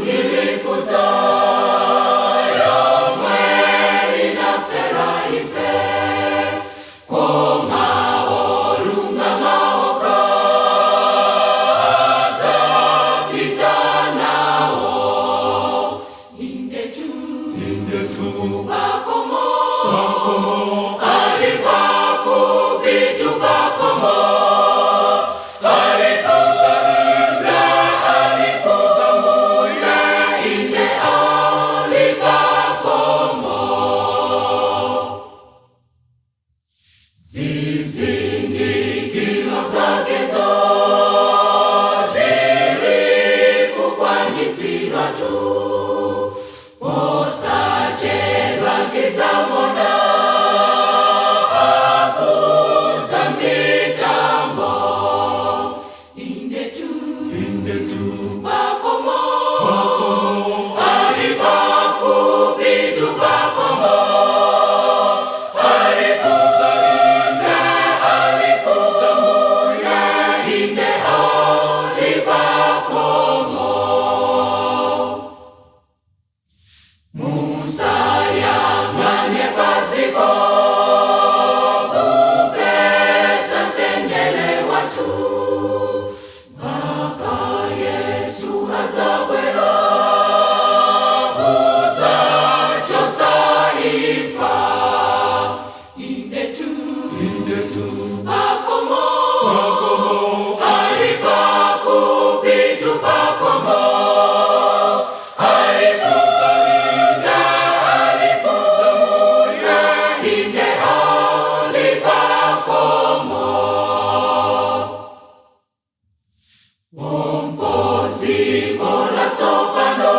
Ilikudza yomwe inafera ife, koma olungama okha adzapita nawo. Indetu, Indetu, pakhomo, pakhomo, ali pafupi tu pakhomo, alikudza, alikudza Mbuye, inde ali pakhomo. Zizindikiro zakezo zili kukwanitsidwa tu, posachedwa tidzamuona akudza m'mitambo. Indetu, indetu, pakhomo, pakhomo, ali pafupi tu pakhomo, alikudza, alikudza Mbuye, inde ali pakhomo. Musayang'ane padziko kupeza mtendere wathu, mpaka Yesu adzabwera kudzachotsa imfa. Indetu, indetu, pakhomo, pakhomo, ali pafupi tu pakhomo, alikudza, alikudza Mbuye, inde ali pakhomo. Pompo dziko latsopano.